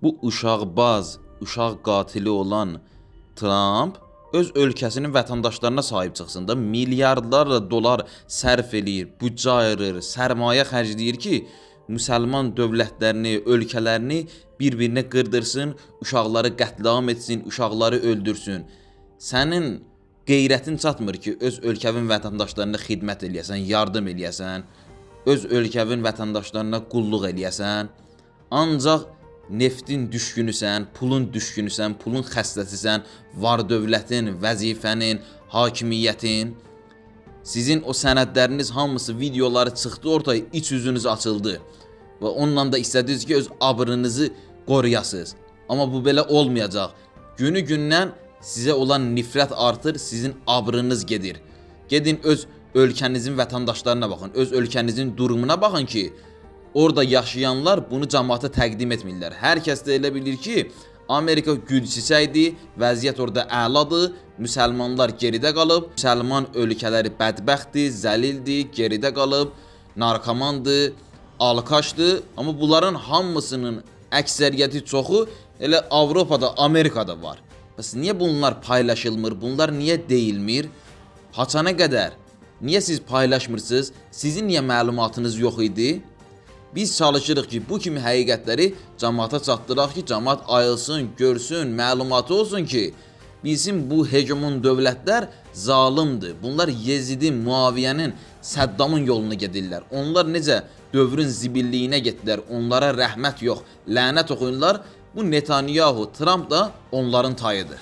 Bu uşaqbaz, uşaq qatili olan Tramp öz ölkəsinin vətəndaşlarına sahib çıxsın da, milyardlarla dolar sərf eləyir, büdcə ayırır, sərmayə xərcləyir ki, müsəlman dövlətlərini, ölkələrini bir-birinə qırdırsın, uşaqları qətliam etsin, uşaqları öldürsün. Sənin qeyrətin çatmır ki, öz ölkəvin vətəndaşlarına xidmət eləyəsən, yardım eləyəsən, öz ölkəvin vətəndaşlarına qulluq eləyəsən. Ancaq neftin düşkünüsən, pulun düşkünüsən, pulun xəstəsisən, var dövlətin, vəzifənin, hakimiyyətin. Sizin o sənədləriniz hamısı, videoları çıxdı ortaya, iç üzünüz açıldı. Və onunla da istədiniz ki, öz abrınızı qoruyasınız. Amma bu belə olmayacaq. Günü gündən sizə olan nifrət artır, sizin abrınız gedir. Gedin öz ölkənizin vətəndaşlarına baxın, öz ölkənizin durumuna baxın ki, orada yaşayanlar bunu cəmaata təqdim etmirlər. Hər kəs də elə bilir ki, Amerika gül çiçəkdir, vəziyyət orada əladır, müsəlmanlar geridə qalıb, müsəlman ölkələri bədbəxtdir, zəlildir, geridə qalıb, narkomandır, alkaşdır. Amma bunların hamısının əksəriyyəti, çoxu elə Avropada, Amerikada var. Bəs niyə bunlar paylaşılmır? Bunlar niyə deyilmir? Haçana qədər? Niyə siz paylaşmırsınız? Sizin niyə məlumatınız yox idi? Biz çalışırıq ki, bu kimi həqiqətləri cəmaata çatdıraq ki, cəmaat ayılsın, görsün, məlumatı olsun ki, bilsin bu hegemon dövlətlər zalımdır. Bunlar Yezidin, Muaviyyənin, Səddamın yolunu gedirlər. Onlar necə dövrün zibilliyinə getdilər, onlara rəhmət yox, lənət oxuyurlar. Bu Netanyahu, Tramp da onların tayıdır.